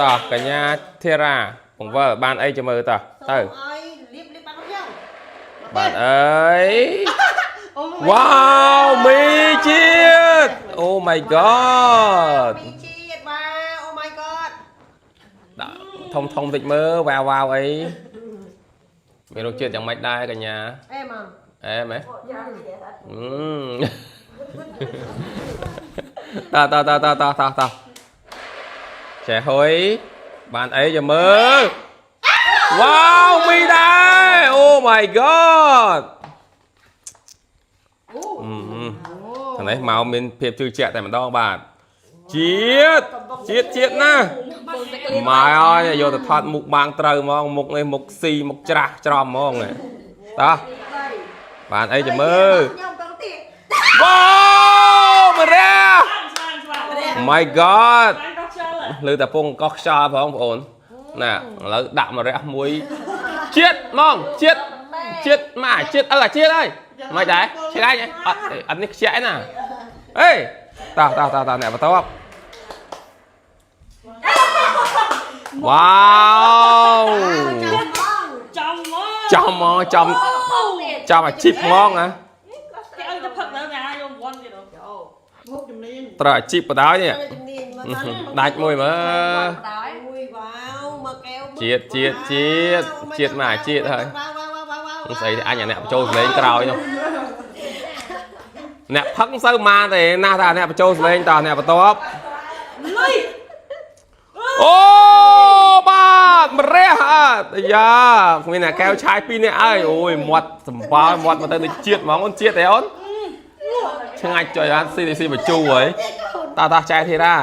តោះកញ្ញាធីរ៉ាពង្វិលបានអីចាំមើលតោះទៅ ឲ្យលៀបលៀបបានខ្ញុំ បានអើយវ៉ាវមីជាតិអូ my god មីជាតិវ៉ាអូ my god ដាក់ធំធំតិចមើលវ៉ាវវ៉ាវអីមានរសជាតិយ៉ាងម៉េចដែរកញ្ញា អេមក អែមហ៎ យ៉ាងទៀតអត់ អឺតោះតោះតោះតោះតោះតោះចេះហុយបានអីចាំមើលវ៉ាវមីដែរអូ my god អឺខាងនេះមកមានភាពជឿជាក់តែម្ដងបាទជាតិជាតិជាតិណាស់ម៉ែអើយយកទៅថតមុខបាងត្រូវហ្មងមុខនេះមុខស៊ីមុខច្រាស់ច្រំហ្មងនេះតោះបានអីចាំមើល ខ្ញុំតង់ទៀត វ៉ាវមរះ ស្វាងស្វាង My god ស្វាងកោះខ្យល់ លើតែពងកោះខ្យល់ផងបងប្អូនណាឥឡូវដាក់មរះមួយជាតិហ្មងជាតិជាតិមកជាតិអើអាជាតិហើយមិនដែរឆ្ងាញ់ហ៎អត់អត់នេះខ្ជាក់ឯណាអេតោះតោះតោះតោះអ្នកបន្ទាប់វ៉ាវ ចំមក ចំហ្មងចំចំអាជីពហ្មងណា គេឲ្យទៅផឹកដល់ណាយកវ៉ាន់ទៀត អូ មុខជំនាញ ត្រូវអាជីពបដ ாய் នេះ ជំនាញមកតា ដាច់មួយមើល ដល់ មួយវ៉ាវមកកែវ ជាតិជាតិជាតិជាតិមកអាជាតិហើយ វ៉ាវវ៉ាវវ៉ាវវ៉ា ស្អីទេអញអាអ្នកបញ្ចូលសលេងក្រោយនោះអ្នកផឹកមិនសូវមកទេណាស់តែអ្នកបញ្ចូលសលេងតោះអ្នកបន្ទាប់ លុយ អូបាទម្រះអត់អាយ៉ាគ្មានអ្នកកែវឆាយពីរនាក់ហើយអូយមាត់សម្បើមាត់មកទៅដូចជាតិហ្មងអូនជាតិទេអូនឆ្ងាញ់ចុយអត់ស៊ីស៊ីបញ្ជូហើយតោះតោះចែធីរ៉ា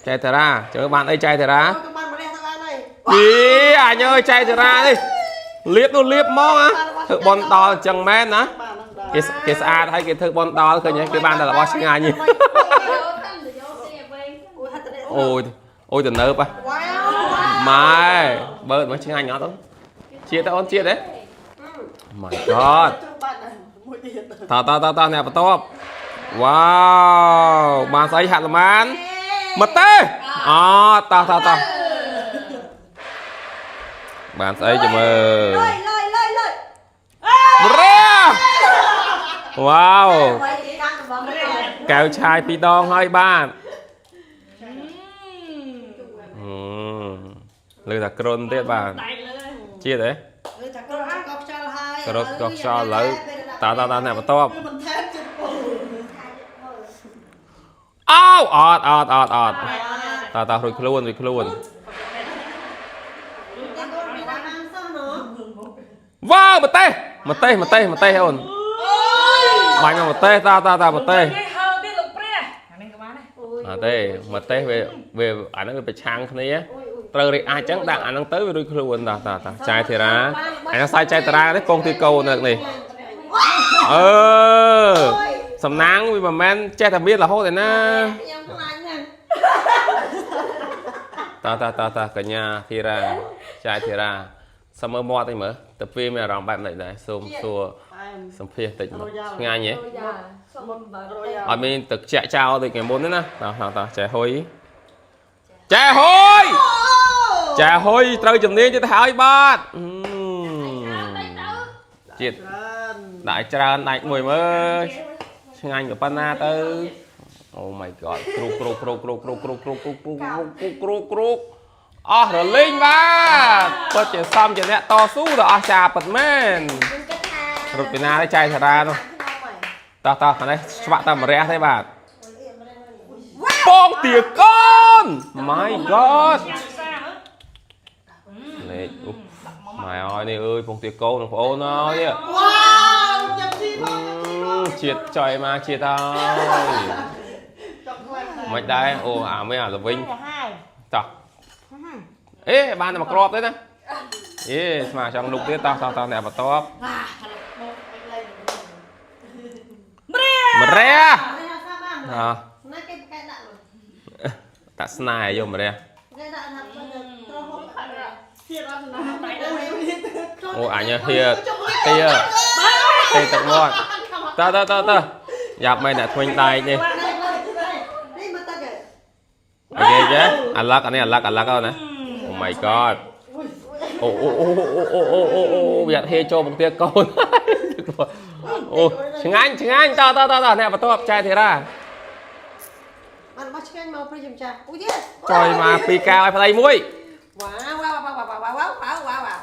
ចែធីរ៉ាចូលបានអីចែធីរ៉ា ក៏បានម្រះទៅបានហើយ ពីអញអើយចែធីរ៉ានេះលៀបនោះលៀបហ្មងណាធ្វើបនដល់អញ្ចឹងមែនណា បានហ្នឹងដែរ គេគេស្អាតហើយគេធ្វើបនដល់ឃើញទេគេបានតែរបស់ឆ្ងាញ់ យកទៅយកទៅវិញ អូយហត់ទៅ អូយអូយទៅនៅបហ៎ វ៉ាវ ម៉ែបើមកឆ្ងាញ់អត់អូនជាតិទេអូនជាតិទេ My god ជ្រុះបាត់ដែរមួយទៀត តតតតអ្នកបន្ទាប់វ៉ាវបានស្អីហាក់ល្មានមកទេអតតតតបានស្អីចាំមើល លុយលុយលុយលុយ មរះវ៉ាវ ໄວកាន់កំង កែវឆាយពីរដងហើយបាទអឺលើតែគ្រុនទៀតបាទ ដៃលើ ជាតិទេ ឬថាក្រុមកោខ្យល់ហើយ ក្រត់កោខ្យល់ឥឡូវតតតអ្នកបន្ទាប់ គឺបន្ថែមចិត្តពូ អោអត់អត់អត់អត់តតរួចខ្លួនរួចខ្លួន តែកូនមានអាហារសោះណោះ វ៉ាវម្ទេសម្ទេសម្ទេសម្ទេសអូនបាញ់មកម្ទេសតតតម្ទេស គេហើទៀតលោកព្រះអានេះក៏បានដែរ អត់ទេម្ទេសវាវាអាហ្នឹងវាប្រឆាំងគ្នាត្រូវរិះអាចចឹងដាក់អាហ្នឹងទៅវារួចខ្លួនតតតចាយធីរ៉ាអាហ្នឹងសាយចាយធីរ៉ានេះពងទីកូននៅនេះអឺសំណាងវាមិនមែនចេះតែមានរហូតទេណា ខ្ញុំខ្លាចណាស់ តតតតកញ្ញាធីរ៉ាចាយធីរ៉ាសុំមើលមាត់តិចមើលទៅពេលមានអារម្មណ៍បែបម៉េចដែរសូមសួរ អែម សម្ភាសតិចមើលឆ្ងាញ់ហ៎ យ៉ាសុំបើ រយ៉ា អត់មានទឹកចាក់ចោលដូចថ្ងៃមុនទេណាតោះតោះតោះចែហ៊ុយចែហ៊ុយចែហ៊ុយត្រូវជំនាញទៀតទៅហើយបាទអឺជាតិ ច្រើន ដាក់ឲ្យច្រើនដាច់មួយមើលឆ្ងាញ់ក៏ប៉ុណ្ណាទៅ Oh my god គ្រូគ្រូគ្រូគ្រូគ្រូគ្រូគ្រូគ្រូគ្រូគ្រូគ្រូគ្រូអស់រលីងបាទពិតជាសមជាអ្នកតស៊ូដល់អស្ចារ្យពិតមែន ខ្ញុំគិតថា រត់ពីណាទេចែសារ៉ានោះតោះតោះអានេះច្បាក់តែម្រះទេបាទ ពងទាកូន My god ញ៉ាំសាហ៎ លេខអូម៉ែអើយនេះអើយពងទាកូនបងប្អូនអើយនេះ វ៉ាវចាំស៊ីផង ជាតិចុយមកជាតិអើយ ចង់ខ្លាំងដែរ មិនដែរអូអាមិនអាល្វិញ ទៅហើយ តោះអេបានតែមួយគ្រាប់ទេណាអេស្មាចង់លុកទៀតតោះតោះតោះអ្នកបន្ទាប់ ម្រះ ម្រះ នេះថាបាន អោះ ណាគេប្រកែដាក់លុយ តាក់ស្នេហ៍យកម្រះ គេដាក់ថាត្រូវហូប ជាតិអត់ណាស់អូយ អូអញហៀទាទេទឹកមាត់តើតើតើតើយ៉ាប់មែនអ្នកធ្មេញដែកនេះ នេះមកទឹក អូខេចេះអាឡឹកអានេះអាឡឹកអាឡឹកអូនណា Oh my god អូអូអូអូអូអូអូវាអត់ហេចូលមកទៀតកូនអូឆ្ងាញ់ឆ្ងាញ់តតតតអ្នកបន្ទាប់ចែធីរ៉ា បានរបស់ឆ្ងាញ់មកព្រះជាម្ចាស់អូយទៀត ចុយមកពីរកែវឲ្យប្តីមួយ វ៉ាវវ៉ាវវ៉ាវវ៉ាវវ៉ាវវ៉ាវ៉ា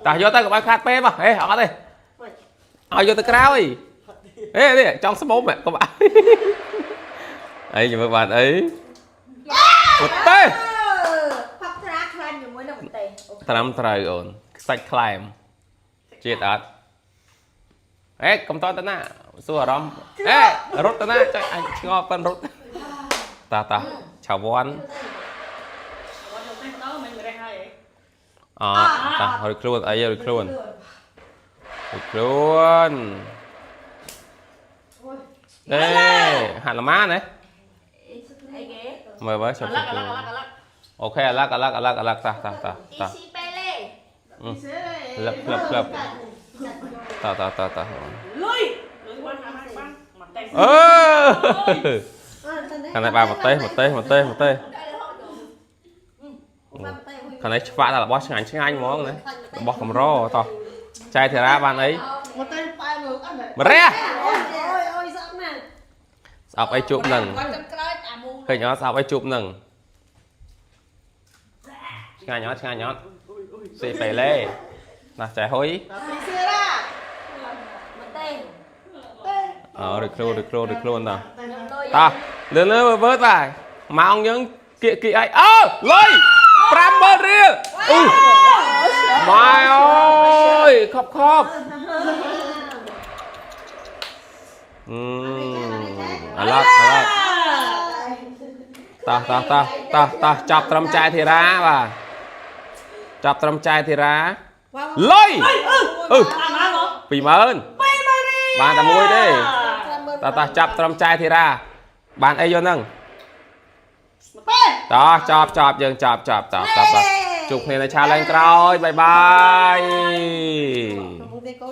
តោះយកទៅកុំឲ្យខាតពេលមកហេអត់ទេឲ្យយកទៅក្រោយហេនេះចង់ស្មុំកុំឲ្យអីមើលបានអីអូទេ ផឹកត្រាខ្លាញ់ជាមួយនឹងម្ទេសអូ ត្រឹមត្រូវអូនខ្សាច់ខ្លែមជាតិអត់អេកុំតតណាសួរអារម្មណ៍អេរត់តណាចុចអញឆ្ងល់ប៉ិនរត់តាតាឆាវ័ន អត់យកទេដល់មិនម្រះហើយហី អត់តារួចខ្លួនអីរួចខ្លួនរួចខ្លួនអេហាត់ល្មានណា អីគេ មើលមើលជប់ អាឡាក់អាឡាក់អាឡាក់អាឡាក់ អូខេអាឡាក់អាឡាក់អាឡាក់អាឡាក់តាតាតា អ៊ី តា ស៊ីប៉េលេ លឹបលឹបលឹបតាតាតាតា លុយលុយបានបានបានម្ទេស អឺខាងនេះបាទម្ទេសម្ទេសម្ទេសម្ទេសខាងនេះឆ្វាក់តែរបស់ឆ្ងាញ់ឆ្ងាញ់ហ្មងណារបស់កម្រតោះចែធីរ៉ាបានអី មកតែប៉ែមើលអត់ ម្រះ អូយអូយអូយស្អប់ណាស់ ស្អប់អីជួបនឹង គាត់ចាំក្រោយអាមូ ឃើញអត់ស្អប់អីជួបនឹងឆ្ងាញ់អត់ឆ្ងាញ់អត់ស៊ីប៉េឡេណាចែហ៊ុយ ពីសេរ៉ា ម្ទេស អើរួចខ្លួនរួចខ្លួនរួចខ្លួនតោះ តែ លុយ តោះលឿនលឿនវើតបាទម៉ោងយើងគៀកគៀកអីអើលុយ50000រៀលអឺម៉ែអើយខប់ខប់អឺអាឡត់អាឡត់តោះតោះតោះតោះតោះចាប់ត្រឹមចែធីរ៉ាបាទចាប់ត្រឹមចែធីរ៉ា វ៉ាវ លុយអឺ អាណាមក 20000បានតែមួយទេតោះតោះចាប់ត្រឹមចែធីរ៉ាបានអីយកហ្នឹង មកតែ តោះចប់ចប់យើងចប់ចប់ចប់ចប់ជួបគ្នានៅឆាឡើងក្រោយបាយបាយ មុខទេកូន